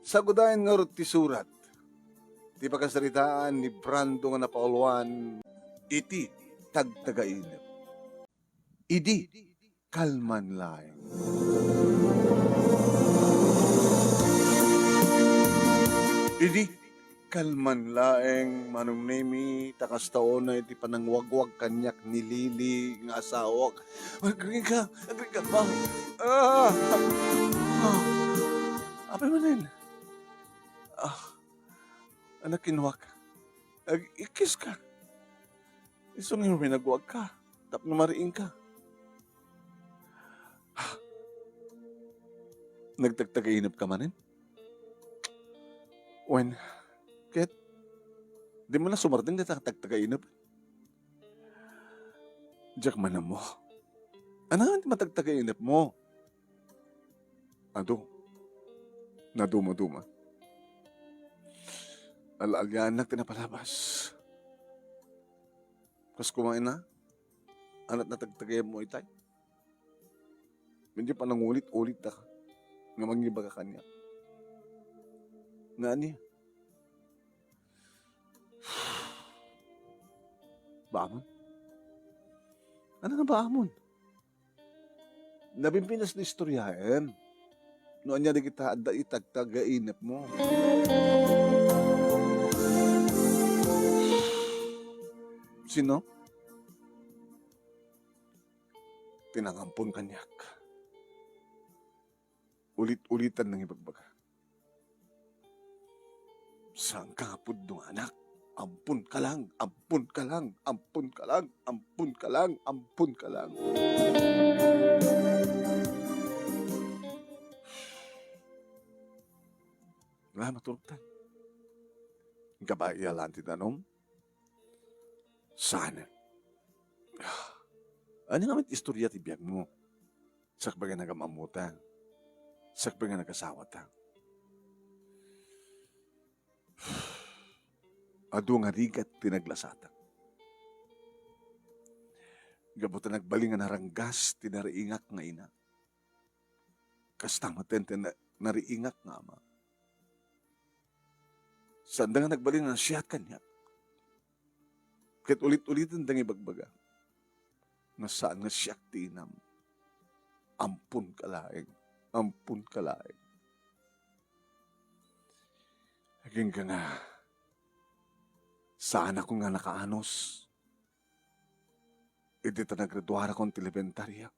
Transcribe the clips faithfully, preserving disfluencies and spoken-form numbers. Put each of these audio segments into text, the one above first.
Sagudayen ngarud ti surat ti pakasaritaan ni Brando nga napauluan iti tagtagainep. Idi kalman laeng. Idi kalman laeng, Manong Nemi, ta kasta unay ti panangwagwag kaniak ni Lily nga asawak. Agrigat, agrigat ba? Ah! Ah! Apay manen? Ah, anak, kinuak. Ag-ikkis ka. Isu nga winagwag ka tapno mariing ka. Nagtagtagainep ka manen? Wen, ket di mo la sumardeng dayta tagtagainep? Diak man ammo. Ania ti matagtagainep mo? Adu. Nadumaduma. Al-aliannak ti napalabas. Kas kumain na, anat natagtagayam mo itay? Medyo panangulit-ulit da ka nga mangibaga kaniak. Nga ania? Baamon? Ano nga baamon? Nabimpinas ti istoryaem. No ania dagita adda itagtagainep mo. Sino? Ti nangampon kaniak. Ulit-ulitan nang ibagbaga. Saan ka nga pudno nga anak? Ampon ka lang, ampon ka lang, ampon ka lang, ampon ka lang, ampon ka lang. Wala, maturog ta. Ang kabayalan ti danom? Saan? Ano nga met istorya ti biag mo? Sakbay nga nagamammuta. Sakbay nga nagasawata. Adu nga rigat ti naglasata. Gapu ta nagbalin nga naranggas ti nariingak nga ina. Kasta met ti na-, nariingak nga ama. Saanda nga nagbalin nga nasiat kaniak. Ket ulit-uliten da nga ibagbaga nga saan nga siak ti inam. Ampon ka laeng. Ampon ka laeng. Agingga nga, saanakon nga nakaanus. Idi ta nagraduarakon ti elementaria,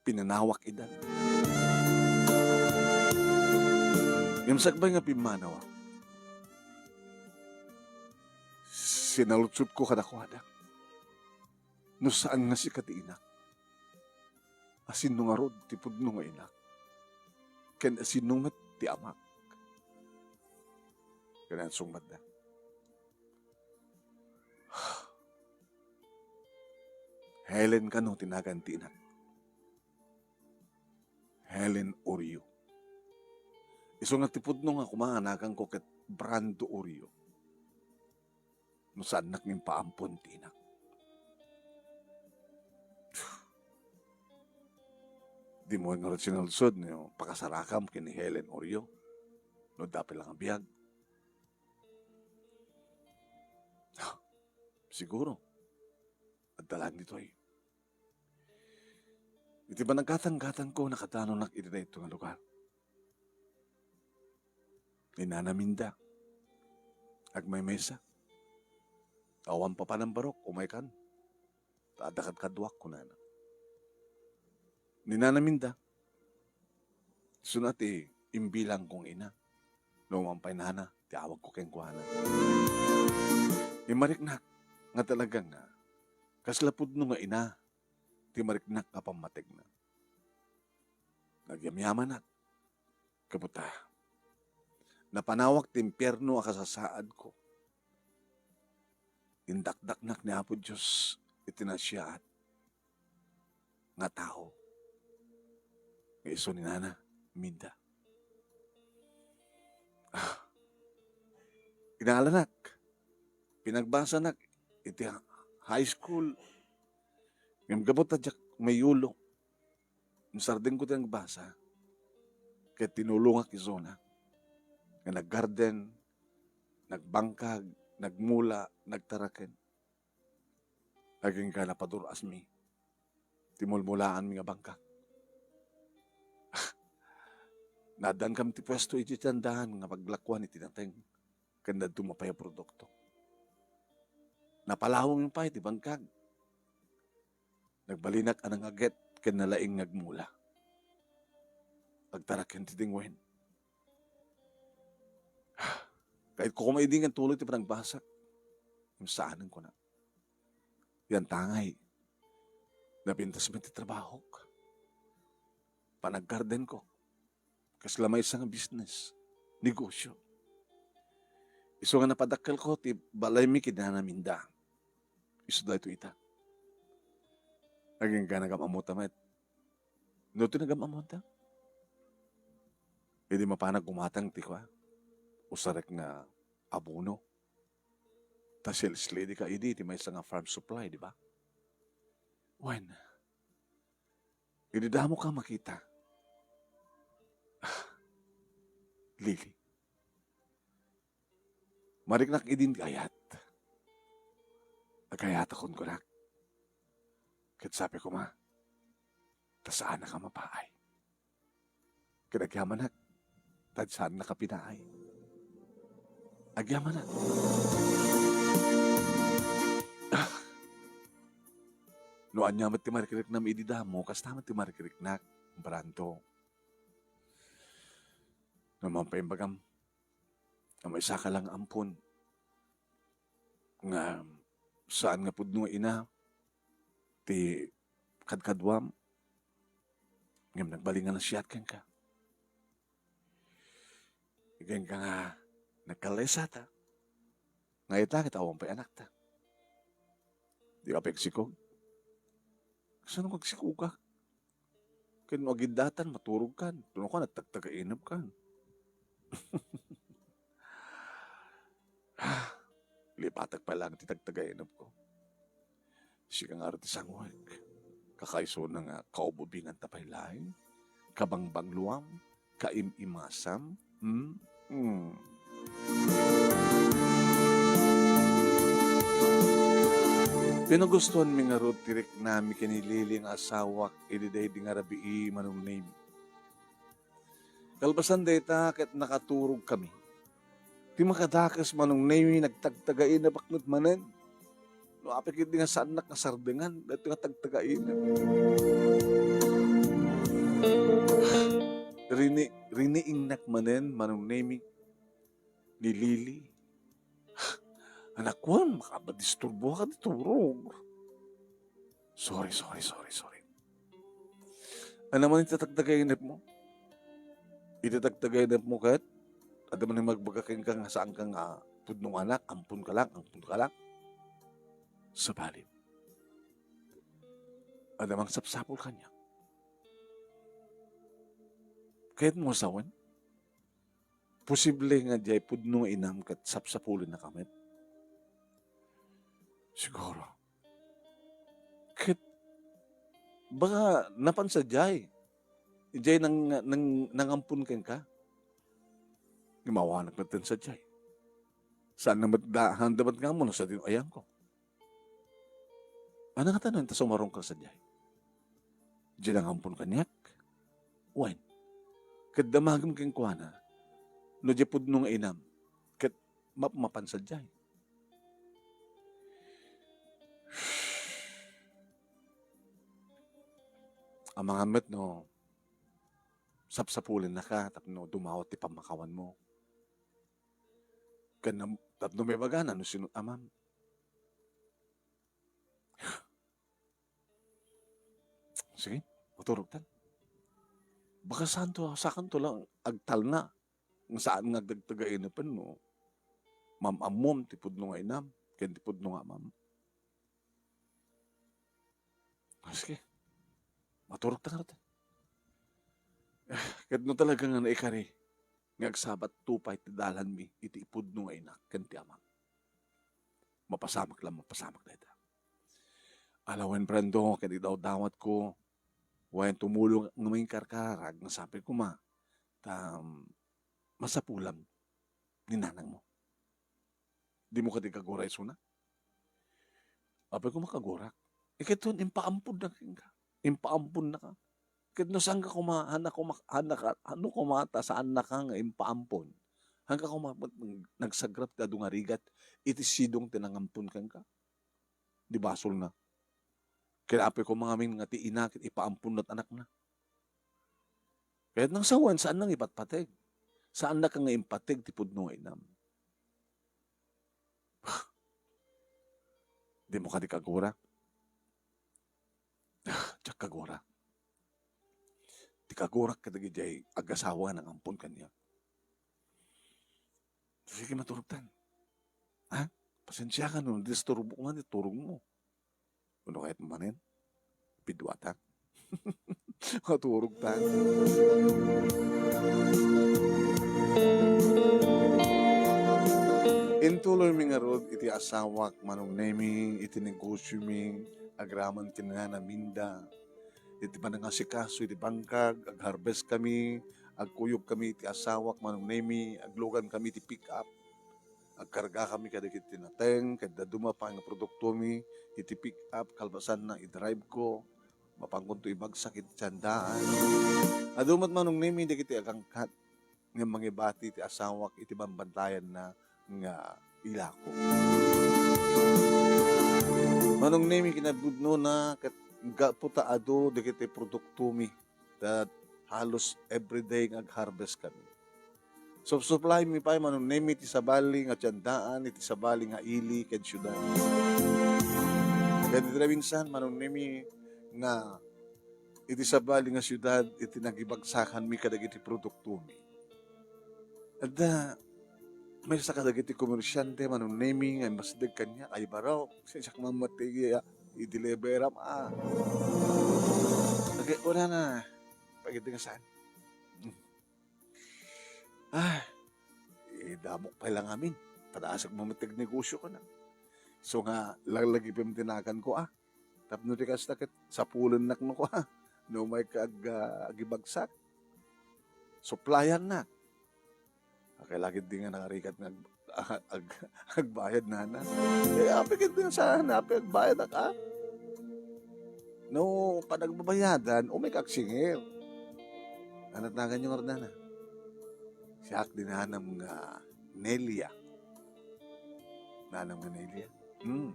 pinanawak ida. Ngem sakbay nga pimmanawak, sinaludsodko kadakuada, no saan nga sika ti inak, asino ngarud ti pudno nga inak? Ken asino met ti amak? Ken insungbatda, Helen kano ti nagan ti inak? Helen Orio. Isu nga ti pudno nga koma nga naganko ket Brando Orio. No saannak nga impaampon ti inak. Dimo ngarud sinalsod no pakasarakam ken ni Helen Orio no adda pay la nga biag. Siguro, adda laeng ditoy. Iti panaggatang-gatangko, nakadanonak iti daytoy nga lugar. Ni Nana Minda, agmaymaysa. Awan papanan barok, umaykan. Ta adda kadkaduak, kunana. Ni Nana Minda, isuna ti imbilangko nga ina. No man pay Nana ti awagko kenkuana. Immariknak nga talaga nga kasla pudno nga ina ti mariknak a pammategna. Nagyamyamanak. Gapu ta, napanawak ti impierno a kasasaadko. Indakdaknak ni Apo Dios iti nasiaat nga tao nga isu ni Nana Minda. Ah, inalanak, pinagbasanak iti high school. Ngem gapu ta diak mayulo, insardengko ti nagbasa. ket tinulongak isuna nga naggarden, nagbangkag, nagmula, nagtaraken. Agingga napadur-asmi ti mulmulaanmi nga bangkag. Naaddankami ti puesto idiay tiendahan nga paglakuan iti nateng ken dadduma pay a produkto. Napalawengmi pay ti bangkag. Nagbalinak a nangaget ken nalaing nga agmula. Agtaraken ti dingwen. Kayatko koma idi nga tuloy ti panagbasak. Ngem saanen, kuna. Yan tangay. Napintas met ti trabahok. Panaggardenko. Kasla maysa nga business, negosyo. Isu nga napadakkelko ti balaymi ken ni Nana Minda. Isu daytoy ita. Agingga nagam-ammota met. No ti nagam-ammota? Idi mapanak gumatang ti kua, usarek nga abono. Ta sales lady ka idi ti maysa nga farm supply, di ba? Wen, idi damo ka makita. Lily. Mariknak idin kayat. Agayatakon kunak. Ket sabi koma, ta saanak a mapaay. Ket agyamanak, ta saannak a pinaay. Agyamanak. Ah. No ania met ti marikriknam idi damo, kasta met ti marikriknak, Brando. No mampaimbagam, a maysaka lang ampon nga saan nga pudno nga ina ti kadkaduam, ngem nagbalin nga nasiat kenka. Kenka nga nagkalaysata, nga ita ket awan pay anakta. Di ka pay agsikog? Kasano nga agsikog ka? Ken no agiddatan, maturog kan. Tuno ka, nagtagtagainep kan. Lipatek pay laeng ti tagtagainep ko. Sika nga ti sanguek. Kakaisuna nga kaububingan ta pay laeng. Kabangbangluam. Kaim-imasam. Hmm? Hmm. Pinagustuanmi ngarud ti riknami ken ni Lily nga asawak idi daydi nga rabii, Manong Nemy. Kalpasan dayta ket nakaturogkami. Ti makadakes, Manong Nemy, nagtagtagainep met manen. No apay ketdi nga saannak nga sardengan daytoy nga tagtagainep. Rini-, riniingnak manen, Manong Nemy, ni Lily. Anakwan, makabadisturbo ka ti turog. Sorry, sorry, sorry, sorry. Ania man iti tagtagainep mo? Iti tagtagainep mo ket, adda man magbaga kenka nga saan ka nga pudno nga anak, ampon ka lang, ampon ka lang. Sabali, adda mangsapsapul kaniak. Kayat mo sawen? Posible nga diay pudno nga inam ket sapsapulennak met? Siguro. Ket baka napan sadiay. Idiay nang, nang, nangampon kenka. Ngem awanak met sadiay. Saan na met da, haan da met nga ammo no sadino ayanko. Ania ngata no inta sumarungka sadiay? Diay nangampon kaniak? Wen, ket damagem kenkuana no diay pudno nga inam ket mapmapan sadiay. Amangan met no sapsapulennaka tapno dumawat ti pammakawanmo. Ken nam-, tapno maibagana no sino amam. Sige, maturogtan. Baka saanto, sakanto lang agtalna. Nga saan nga agtagtagainepen no mam-ammom ti pudno nga inam ken ti pudno nga amam. Ah, sige. Maturogta ngarud. Ah, ket no talaga nga naikari nga agsabatto pay ti dalanmi iti ipudno nga inak ken ti amam, mapasamak lang, mapasamak dayta. Ala wen, Brando, ket idawdawatko, wen tumulong nga mangikarkararag nga sapay koma ta, um, masapulam ni nanangmo. Dimo kadi kagura isuna? Apay, koma kagurak. Iket impaampunnaka kenka. Impaampunnaka. Ket no saanka koma, haanna koma, haanna ka, no koma ta saannaka nga impaampon, haanka koma met nagsagrap ti adu nga rigat iti sidong ti nangampon kenka? Di basolna. Ket apay koma ngamin nga ti ina ket ipaamponna ti anakna. Ket nangsawen, saanna nga ipatpateg. Saannaka nga impateg ti pudno nga inam. Dimo kadi kagura? Diak kagura. Ti kagurak kadagiti agasawa nga nangampon kaniak. Sige, maturogtan. Ha? Pasensiakan no disturbok nga ti turogmo. Wenno kayatmo manen, piduatak. Maturogtan. Intuloymi ngarud iti asawak, Manong Nemi, iti negosiomi, agraman ken Nana Minda. Iti panangasikaso iti bangkag, agharvestkami, agkuyogkami iti asawak, Manong Nemi, aglugankami iti pick-up. Agkargakami kadagiti nateng ket dadduma pay nga produktomi iti pick-up, kalpasanna, i-drive-ko. Mapankonto ibagsak iti tiendaan. Adu met, Manong Nemi, dagiti agangkat nga mangibati ti asawak iti bambantayanna nga ilako. Manong Nemi, kinapudnona ket gapu ta adu dagiti produktomi, ta halos everyday nga agharvestkami. Supsuplaimi pay, Manong Nemi, ti sabali nga tiendaan iti sabali nga ili ken siudad. Ket iti naminsan, Manong Nemi, nga iti sabali nga siudad iti nagibagsakanmi kadagiti produktomi. Adda maysa kadagiti komersiante, Manong Nemi, nga immasideg kaniak, "Ay, baro, siak man met ti i-deliveram, a." Kunana, pagidingasan. Ah, idamok pay la ngamin. Padasek mo met ti negosio ko na. So nga, lalagipem ti naganko, a. Tapno di kasta ket sapulennak no ko, a. No umayka ag-, ah, agibagsak. Supplyannak. Akay lagid di nga nangarigat nga ag-, ag-, agbayad, nana. Eh, apay ket di nga saan, apay agbayadak, a? No panagbabayadan, umayka agsingir. Anat naganyo ngarud, nana? Siak di nanam nga Nelia. Nanam nga Nelia? Hmm.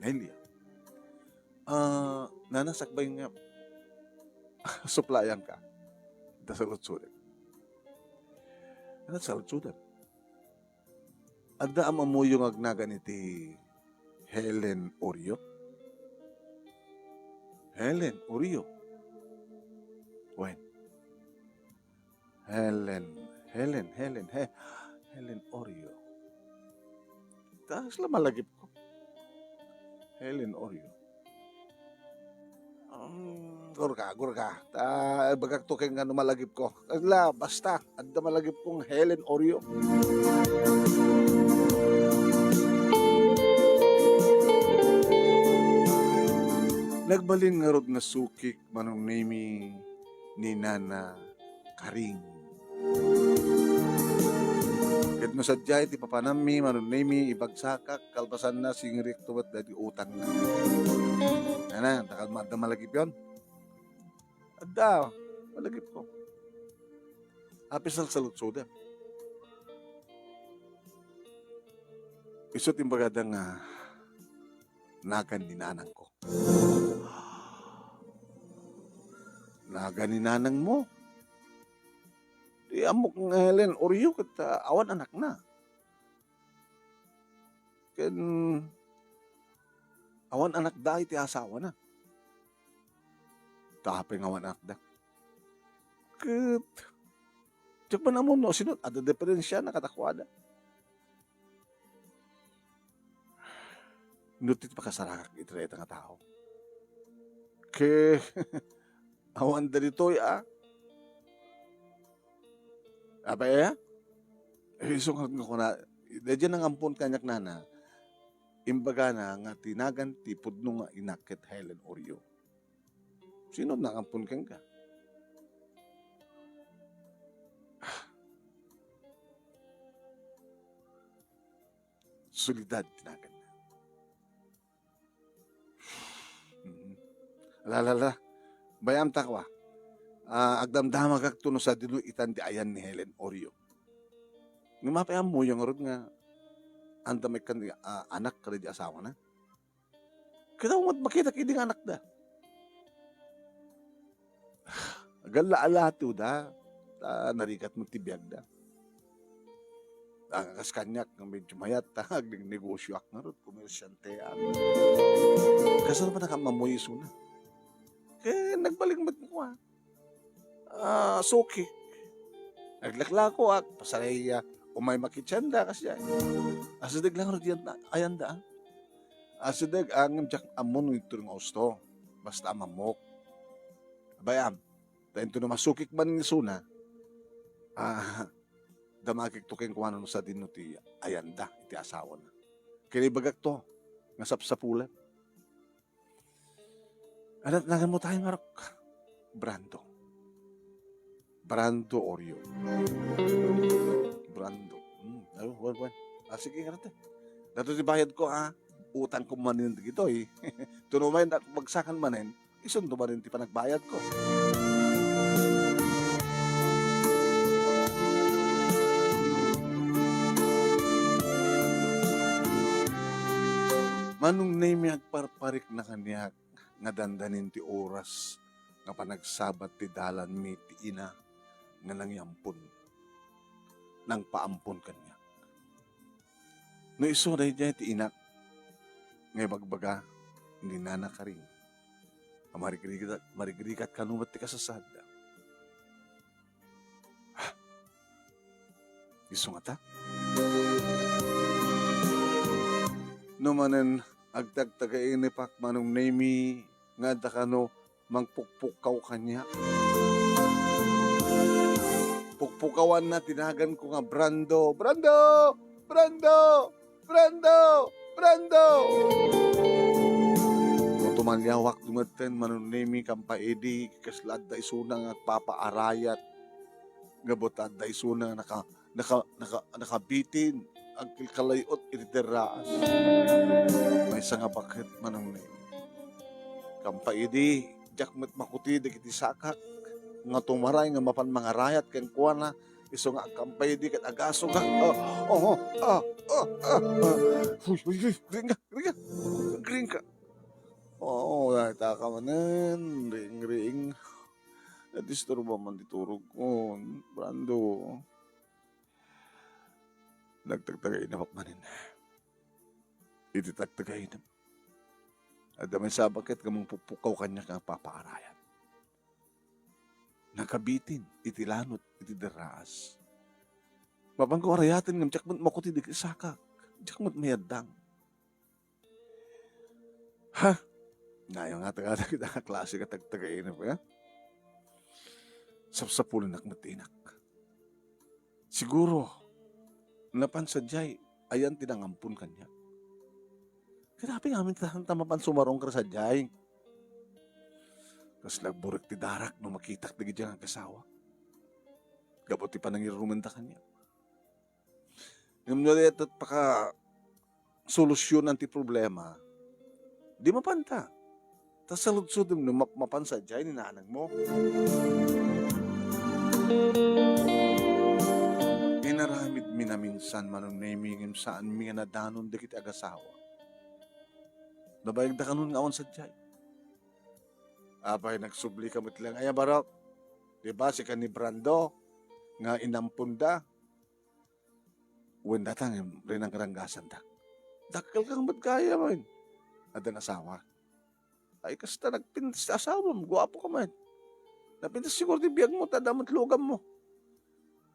Nelia. Ah, nana, sakbay nga suplayanka. Adda saludsodem. Adda saludsodem. Adda am-ammoyo nga agnagan iti Helen Orio? Helen Orio. Wen. Helen, Helen, Helen, He-, Helen Orio. Ta, kasla malagipko. Helen Orio. Um, gurka, gurka. Ta, ibagakto kenka no malagipko. Kasla, basta, adda malagipkong Helen Orio. Nagbalin ngarud nga sukik, Manong Nemi, ni Nana Karing. Ket no sadiay ti papanammi, Manong Nemi, ibagsakak, kalpasanna, singirikto met daydi utangna. Nana, dakal adda malagipyon? Adda, malagipko. Apay salsaludsodem? Isu ti imbagada nga nagan ni nanangko. Nagan ni nanangmo? Di ammok nga Helen Orio ket, ah, awan anakna. Ken awan anakda iti asawana. Ta apay nga awan anakda? Ket diak man ammo no sino, adda diperensiana kadakuada. No ti pakasarangak iti dayta nga tao. Ket awan daytoy, a. Apay, a? Isu nga, nga kuna, daydiay nangampon kaniak, nana, imbagana nga ti nagan ti pudno nga inak ket Helen Orio. Sino nangampon kenka? Soledad ti naganna. Mhm. Ala, ala, ala. Bay-am ta kua. Ah, agdamdamagakto no sadino itan ti ayan ni Helen Orio. Ngem apay ammoyo ngarud nga anda met kan, ah, anak kadagiti asawana? Ket awan met makitak idi nga anakda. Agalla-alatoda, ta narigat met ti biagda. Ah, kas kaniak nga medyo mayat, ta agnegnegosioak ngarud, komersianteak. Kasano pay a ammoyo isuna? Ket nagbalik met nga kua, ah, sukik. Naglaklakoak, pasaray, ah, umay makitanda, kasdiay. Asideg la ngarud ti ayanda, ah. Asideg, ah, ngem diak ammo no inton nga usto. Basta ammo. Bay-am, ta inton no masukik man isuna, ah, damagekto kenkuana no sadino ti ayanda iti asawana. Ket ibagakto nga sapsapulen. Ania ti naganmo tayo, Marok? Brando. Brando Orio. Brando. Hmm, ano, wen, wen. Ah, sige, ngarud. Daytoy ti bayadko, ha. Utangko manen dagitoy. Tuno manen, bagsakan manen, isunto manen ti panagbayadko. Manong Nemi, agparparikna kaniak nga dandanin ti oras nga panagsabat ti dalanmi ti ina nga nangiampon, nangpaampon kaniak. No isu daydiay ti inak nga ibagbaga ni Nana Karing a marigrigat, marigrigat kano met ti kasasaadda. Isu ngata? No manen agtagtagainipak, Manong Nemi, nga adda kano mangpukpukkaw kaniak. Pukpukawanna ti naganko nga Brando, Brando! Brando! Brando! Brando! No tumaliawak dumetten, Manong Nemi, kampaidi, kasla adda isuna nga agpapaarayat. Gapu ta adda isuna nga naka-, naka-, naka-, nakabitin, agkalkalayo iti derraas. Maysa nga baket, Manong Nemi. Kampaidi, diak met makuti dagiti sakak nga tumaray nga mapan mangarayat kenkuana, isu nga agkampaidi ket agasugak. Ah, oh, ah, ah, ah, ah. Uy, uy, uy, agriingka, agriingka. Agriingka. Oo, dayta ka manen, riing-riing. Nadisturba man ti turogko, Brando. Nagtagtagainep manen. Iti tagtagainep, adda maysa a baket nga mangpukpukkaw kaniak nga agpapaarayat. Nakabitin iti lanot iti derraas. Mapanko arayaten ngem diak met makuti dagiti sakak. Diak met mayaddang. Ha? Nayo nga taga dagita nga klase nga tagtagainep, ha? Sapsapulenak met ti inak. Siguro, napan sadiay, ayan ti nangampon kaniak. Ket apay ngamin ta, ta mapan sumarungkar sadiay? Kasla agburik ti darak no makitak dagiti nga agasawa. Gapu ti panangirrumenda kaniak. Ngem no dayta pakasolusyonan ti problema, di mapanta. Ta saludsodem no map-, mapan sadiay ni nanangmo. Inaramidmi naminsan, Manong Nemi, ngem saanmi nga nadanon dagiti agasawa. Nabayagda kanon nga awan sadiay. Apay, nagsublika met laeng aya, Barok? Di ba, sika ni Brando nga inamponda? Wen dayta nga rinangranggasanda. Dakkelka met gayam, wen. Addan asawa. Ay, kasta, nagpintas ti asawam, guapoka met. Napintas siguro ti biagmo, ta adda met lugammo.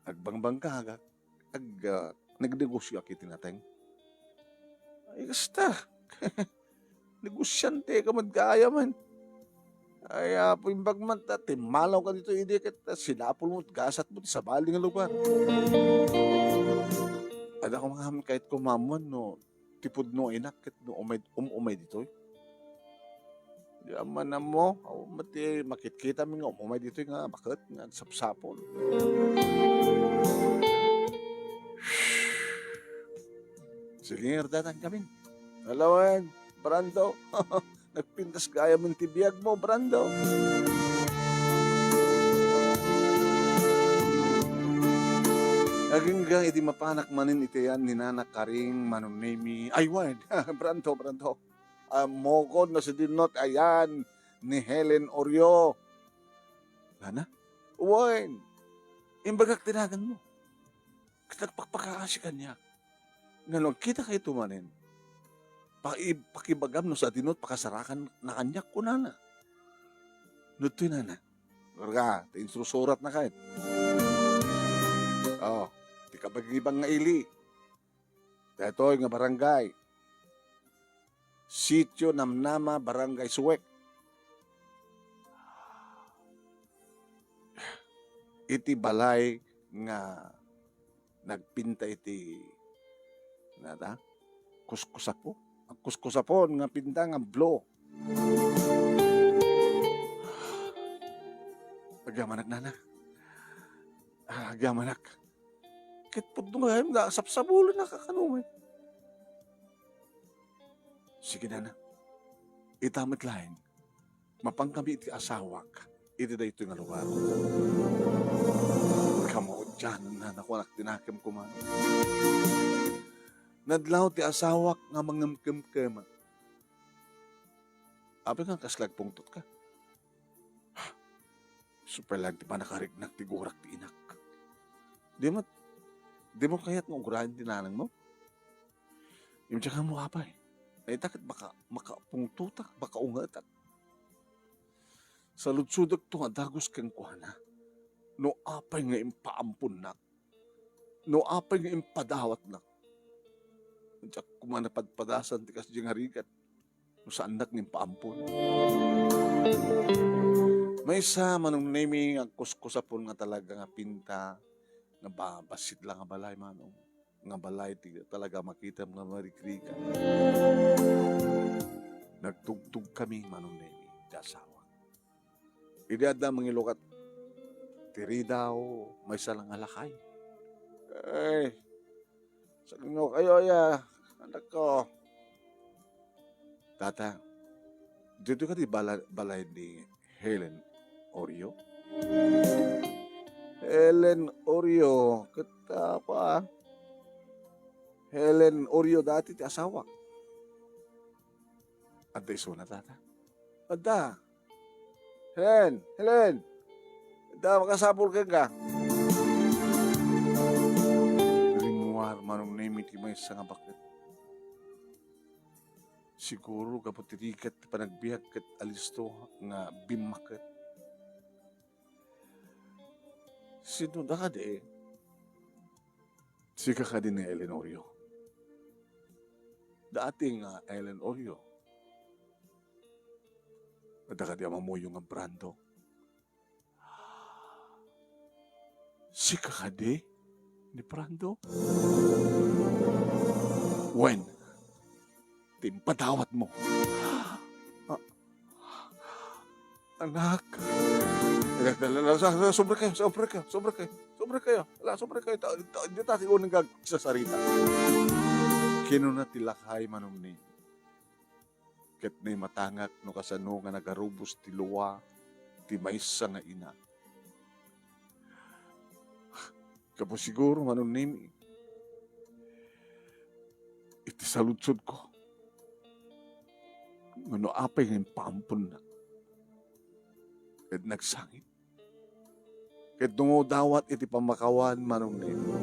Agbangbangkagak, ag-, ah, nagnegosioak iti nateng. Ay, kasta. Negosianteka met gayam. Ay, Apo, imbag man ta, timmalawka ditoy idi ket, ah, sinapulmo ti gasatmo ti sabali nga lugar. Adda koma ngamin kayatko maammuan no ti pudno nga inak ket no umay, um-, umay ditoy. Di amman ammo, awan met ti makitkitami nga um-, umay ditoy nga baket nga agsapsapul. Dagingir datang kami. Alawan, Brando. Nagpintas gayam ti biag mo, Brando. Agingga iti mapanak manen iti ayan ni Nana Karing Manong Nemi. Ay, wen, Brando, Brando. Ah, mokon no si Dinot ayan ni Helen Orio. Nana? Wen, imbagak ti naganmo. Ket nagpakpakaasi kaniak. Ngano, agkitakayto manen? Paki-, pakibagam no si Dinot pakasarakan na kaniak, kunana. No toy, Nana? Karga, ti insursurat na ket. Oh, ti kabagibang nga ili. Daytoy nga barangay. Sitio Namnama, Barangay Suwek. Iti balay nga nagpinta iti, nata? Kuskusapo. Kuskusapon nga pinta nga blue. Agyamanak, Nana. Ah, agyamanak. Ket pudno gayam nga sapsabulen a kakano met. Sige, Nana. Ita met laeng. Mapan kami iti asawak iti daytoy nga lugar. Kamaudian, Nana, kunak ti nakemko man. Nadlaw ti asawak nga mangngemkemkemak. Apay nga kasla agpungtotka? Isu pay laeng ti pannakariknak ti gurak ti inak. Di met, di mo kayat nga ugrayen ti nanangmo? Imdiakanmo, apay. Ay, ta ket baka, makapungtotak, makaungetak. Saludsodekto nga dagus kenkuana. No apay nga impaamponnak. No apay nga impadawatnak. Diak koma napadpadasan ti kasdiay nga rigat no saannak nga impaampon. Maysa, Manong Nemi, nga agkuskusapon nga talaga nga pinta, nga ba-, bassit la nga balay, Manong. Nga balay ti talaga makitam nga marikrikan. Nagtugtog kami, Manong Nemi, ti asawa. Idi adda mangilukat ti ridaw, maysa la nga lakay. Ay, sagno kayo, ya, anak ko. Tata, dito ka di bala-, balay ni Helen Orio? Helen Orio, ket, ah, pa, Helen Orio dati ti asawak. Adda isuna, tata? Adda. Helen! Helen! Adda, makasapul kenka. Rimmuar, Manong Nemi, ti maysa nga baket. Siguro gapu ti rigat ti panagbiag ket alisto nga bimmaket. Sino da kadi? Sika kadi ni Ellen Orio? Dati nga Ellen Orio. Adda kadi a mamuyong nga Brando? Sika kadi ni Brando? Wen, ti impadawatmo. Ah, anak. Anak, la, la, la, sa-, sa-, sobre kayo, sobre kayo, sobre kayo, sobre kayo. Ala, sobre kayo. Ta-, ta-, di ta ti uneng gag-, sasarita. Kinuna ti lakay, Manong Nini. Ket naimatangak no kasano nga nagarubos ti lua ti maysa nga ina. Gapu siguro, Manong Nini, iti saludsodko, nga no apay nga impaamponnak, ket nagsangit. Ket dumawdawat iti pammakawan, Manong Nini.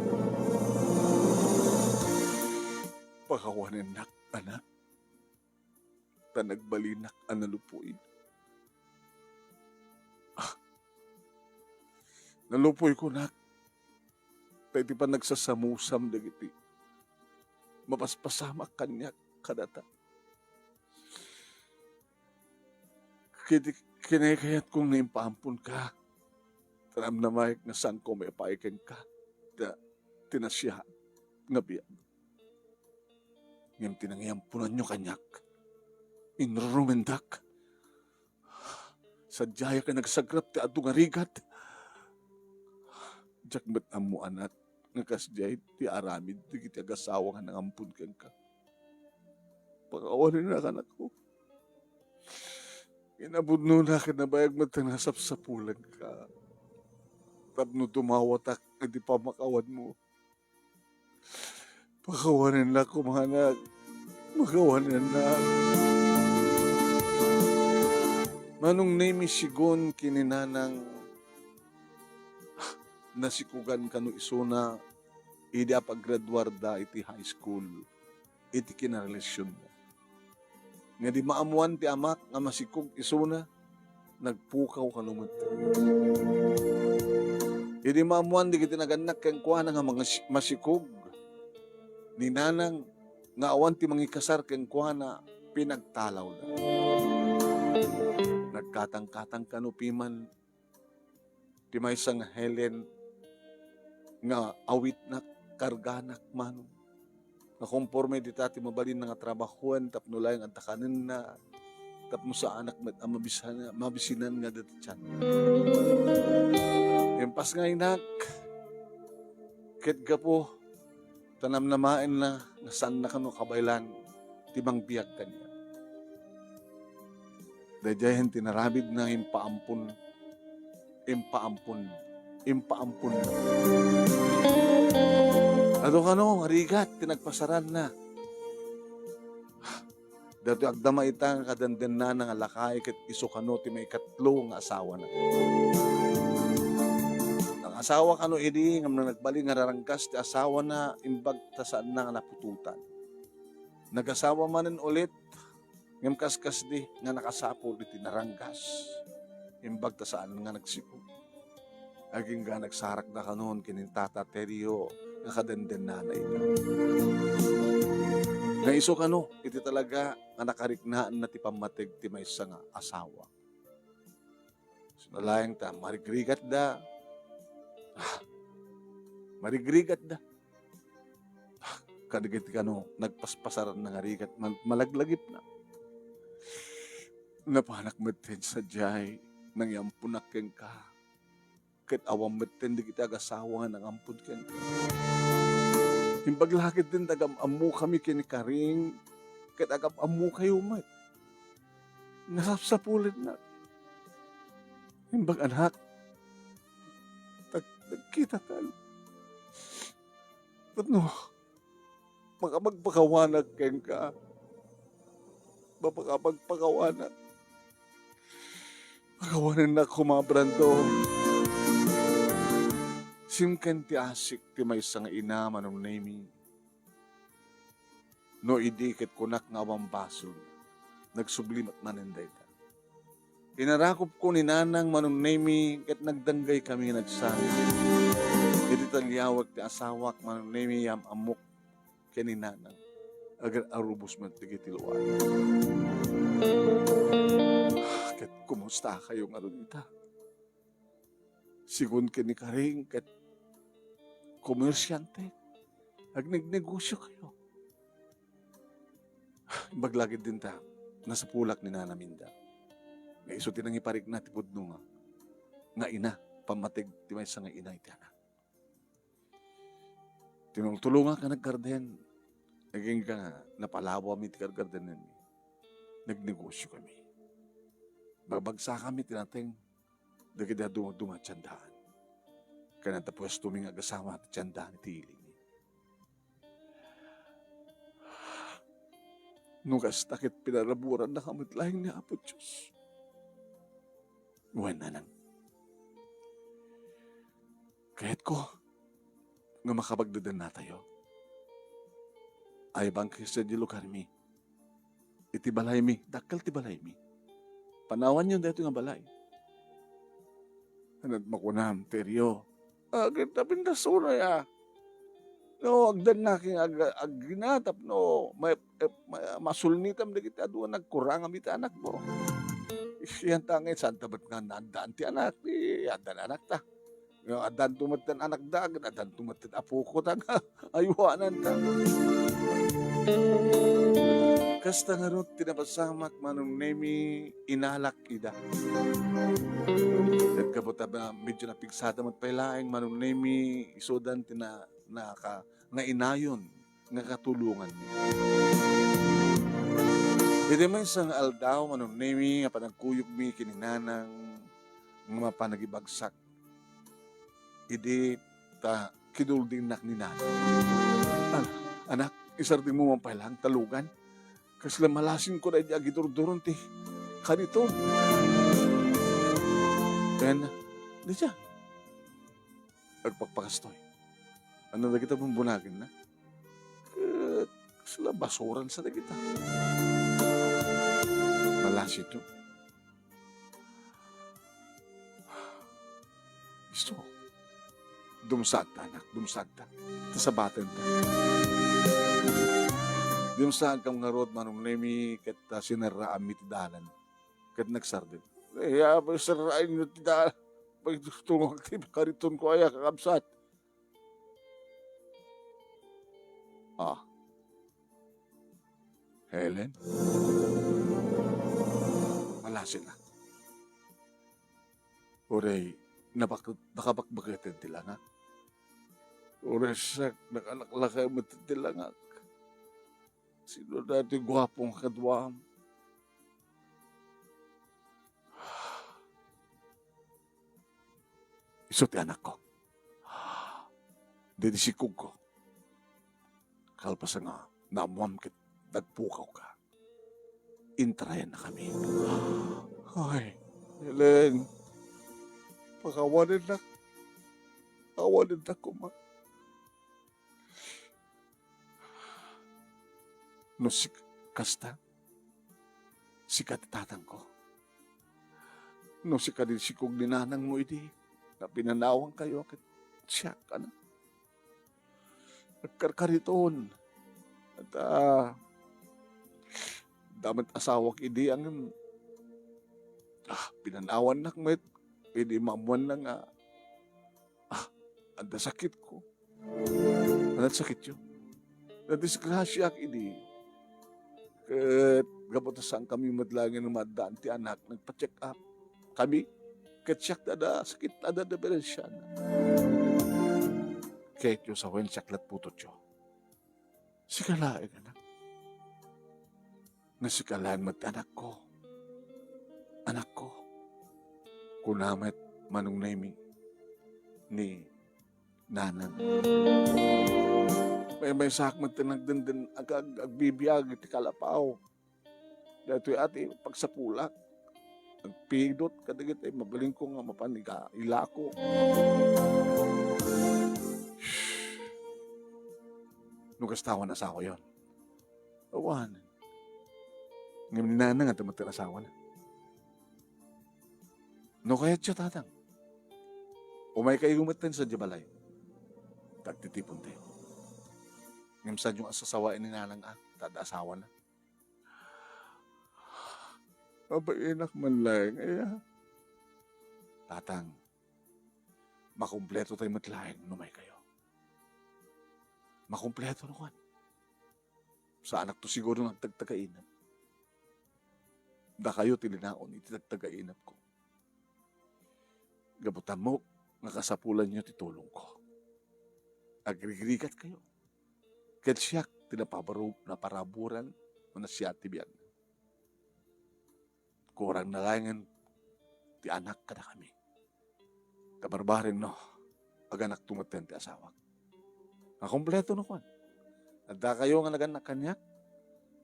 Pakawanennak, anak. Ta nagbalinak a nalupoy. Ah, nalupoyko, nak, ta iti panagsasamusam dagiti mapaspasamak kaniak kadata. Ket kinaykayatko nga impaamponka, ta namnamaek nga saanko maipaay kenka ta ti nasia nga biag. Ngem ti nangiamponanyo kaniak, inrurumendak. Sadiayak a nagsagrap ti adu nga rigat. Diak met ammo, anak, nga kasdiay ti aramid dagiti agasawa nga nangampon kenka. Pakawanennak, anakko. Kinapudnona ket nabayag met nga nasapsapulanka tapno dumawatak iti pamakawanmo. Pakawanennak koma, anak. Pakawanennak. Manong Nemi, sigun ken ni Nanang, nasikugan kano isuna idi apagraduarda iti high school iti kinarelasionmo. Nga idi maammoan ti amak nga masikog isuna, nagpukaw kano met. Idi maammoan dagiti nagannak kenkuana nga mangas-, masikog ni Nanang nga awan ti mangikasar kenkuana, pinagtalawda. Nagkatangkatang kano piman ti maysa nga Helen nga awitnak, karganak, manong. Nga konforme dita ti mabalinna nga trabahoen tapno laeng adda kanenna, tapno saanak met a mabisana-, mabisinan nga adda ti tian. Impas nga inak, ket gapu ta namnamaenna nga saanna kano kabaelan ti mangbiag kaniak. Daydiayen ti naramidna, impaampon, impaampon, impaamponna. Adu kano nga rigat ti nagpasaranna. Daytoy agdama ita nga kadendennana nga lakay ket isu kano ti maikatlo nga asawana. Nangasawa kano idi ngem nagbalin nga naranggas ti asawana, imbag ta saanna nga naputotan. Nagasawa manen ulit, ngem kaskasdi nga nakasapul iti naranggas, imbag ta saan nga nagsikog. Agingga nagsarakda kanon ken ni Tata Terio nga kadendennana ida. Nga isu kano iti talaga nga nakariknaanna ti pammateg ti maysa nga asawa. Suna laeng ta marigrigatda. Ah, marigrigatda. Ah, kadagiti kano nagpaspasaranna nga rigat, mal-, malaglagipna. Napanak metten sadiay, nangyamponak kenka. Ket awan metten dagiti agasawa nga nangampon kenka. Imbag la ketdin ta agam-ammokami ken ni Karing, ket agam-ammokayo met. Nasapsapulennak. Imbag, anak, tag-, nagkitakan. Tapno makapagpakawanak kenka. Makapagpakawanak. Pakawanennak koma, Brando. Simken ti asik ti maysa nga ina, Manong Nemi. No idi ket kunak nga awan basol, nagsubli met manen dayta. Inarakupko ni Nanang, Manong Nemi, ket nagdanggaykami nga nagsangit. Iti taliawek ti asawak, Manong Nemi, yam-ammok ken ni Nanang. Agar-arubos met dagiti luana. Ket kumustakayo ngarud ita? Sigun ken ni Karing ket komersyante, agnegnegosiokayo. Imbag la ketdin ta nasapulak ni Nana Minda nga isu ti nangiparikna ti pudno nga, nga ina, pammateg ti maysa nga ina iti anak. Tinultulongak nga naggarden, agingga nga napalawami ti gardenenmi. Nagnegosyokami. Bagbagsakami ti nateng dagiti adu-, dumaduma ti tiendaan. Ken adda puestomi nga agasama ti tiendaan iti ilingi. No kasta ket pinaraburannaka met laeng ni Apo Dios. Wen, Nanang. Kayatko nga makapagdedennatayo. Ay bangkis sadiay lugarmi. Iti balaymi, dakkel ti balaymi. Panawanyo daytoy nga balay. Ket makunam, Terio, akin ta pindasunay a. No, agdannak nga ag-, agina tapno ma-, eh, ma-, masulnitam dagiti adu a nagkurangam iti anakmo. Sian ta nga, saan ta met nga naaddaan ti anak, ti addan anakta. Nga addanto met ti anakda, ket addanto met ti apoko, ta nga aywananta. Kasta ngarud ti napasamak, Manong Nemi, inalak ida. Ket gapu ta ba, medyo napigsada met pay laeng, Manong Nemi, isudan ti na-, naka-, nga inayon nga katulonganmi. Iti maysa nga aldaw, Manong Nemi, nga panagkuyogmi ken ni Nanang nga mapan nagibagsak, idi ta kinuldinak ni Nanang. An-, anak, isardengmo man pay laeng ta lugan. Kasla malasinko daydi agidurduron ti kariton. Ken, di siya. Agpakpakastoy. Ano dagita bumbunagenna? Ket kasla basuran sa dagita. Malasinyo. Isu, dumsagta, anak, dumsagta. Ta sabatenta. Dumsagkam ngarud, Manong Nemi, ket, ah, sinerraanmi ti dalan. Ket nagsardeng. Eh, apay serraenyo ti dalan? Pagtulongak ti karitonko aya, kakabsat. Ah. Helen? Malasinna. Uray, nabak-, nakabakbaketen ti langak. Uray siak, nakalaklakay met ti langak. Sino daytoy guapo nga kaduam? Isu ti anakko. Daydi sikogko. Kalpasan nga naammoam ket nagpukawka, intrayannakami. Ay, Helen, pakawanennak. Awanennak koma. No sik-, kasta, sika ti tatangko. No sika ti sikog ni nanangmo idi, nga pinanawankayo ket siak, anak. Agkarkariton. At, ah, damet asawak idi, ngem, ah, pinanawannak met idi maammoanna nga, ah, adda sakitko. Adda sakityo. Nadisgrasiaak idi. Ket gapu ta saankami met laengen maaddaan ti anak, nagpa-check up kami. Ket siak ti adda sakit, adda diperensiana. Kayatyo sawen, siak lat putotyo. Sika laeng, anak. Nga sika laeng met ti anakko. Anakko. Kuna met Manong Nemi ni nanang. Maymaysaak met ti nagdenden-, ag-, ag-, agbibiag iti kalapaw. Daytoy a ti pagsapulak. Agpidot kadagiti mabalinko nga mapan iga-, ilako. No kasta, awan asawayon. Awan. Ngem ni nanang adda met ti asawana. No kayatyo, tatang, umaykayo metten sadiay balay. Tagtitipontayo. Ngem saanyo a sasawaen ni nanang a, ta adda asawana. Abainak man laeng aya. Tatang, makumpleto tayo met laeng no umaykayo. Makumpleto no kua. Saanakto siguro nga agtagtagainep. Dakayo ti linaon iti tagtagainepko. Gapu ta ammok nga kasapulanyo ti tulongko. Agrigrigatkayo. Ket siak ti napabaru-, naparaburan no nasia ti biag. Kurang na laengen ti anak kadakami. Kabarbareng no, aganakto metten ti asawak. Nga kompleto no kua. Addakayo nga naganak kaniak,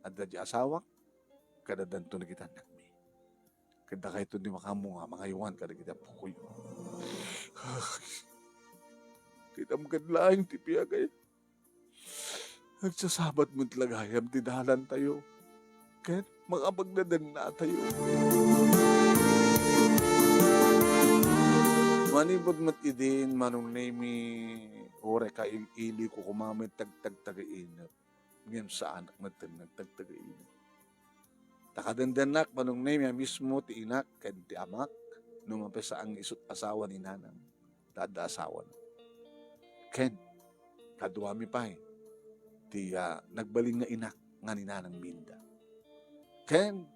adda di asawak, ket addanto dagiti annakmi. Ket dakayto ti makaammo nga mangaywan kadagiti appokoyo. Kitam ket laeng ti biag ay. Agsasabat met la gayam ti dalantayo. Ket makapagdadannatayo. Manipud met idin, Manong Nemi, uray kail-iliko koma met ti agtagtagainep. Ngem saanak met ti agtagtagainep. Ta kadendennak, Manong Nemi, a mismo ti inak ken ti amak, no mapasaan nga isut' asawa ni nanang, ta adda asawana. Ken, kaduami pay ti, ah, nagbalin nga inak nga ni Nanang Minda. Ken,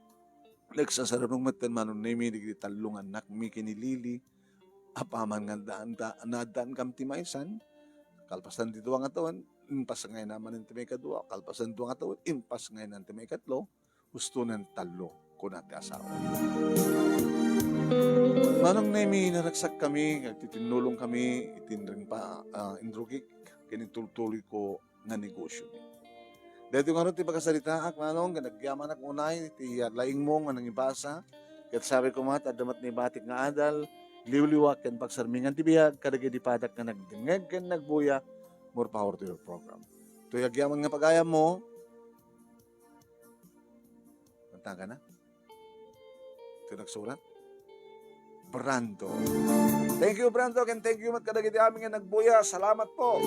nagsasarrong metten, Manong Nemi, dagiti tallo nga annakmi ken ni Lily, apaman nga addaan-, da-, naaddaankam ti maysan, Kalpasan ti dua nga tawen, impas ngay na manen ti maikadua. Kalpasan dua nga tawen, impas ngay na ti maikatlo. Husto nen tallo, kuna ti asawa. Manong Nemi, naragsak kami, agtitinnulong kami, itin ring pa, ah, inrugik, ken intultuloy ko nga negosyo. Daytoy ngarud ti pakasaritaak, Manong, ken agyamanak unay ti laingmo nga nangibasa, ket sabi ko met, adda met ni batik nga adal, liwliwa ken pagsarmingan ti biag kadagiti padak nga nagdengngeg ken nagbuya, more power to your program. Toy agyaman nga pagayammo, kantagan na. Ito nagsurat. Brando. Thank you, Brando, and thank you met kadagiti amin nga nagbuya. Salamat po.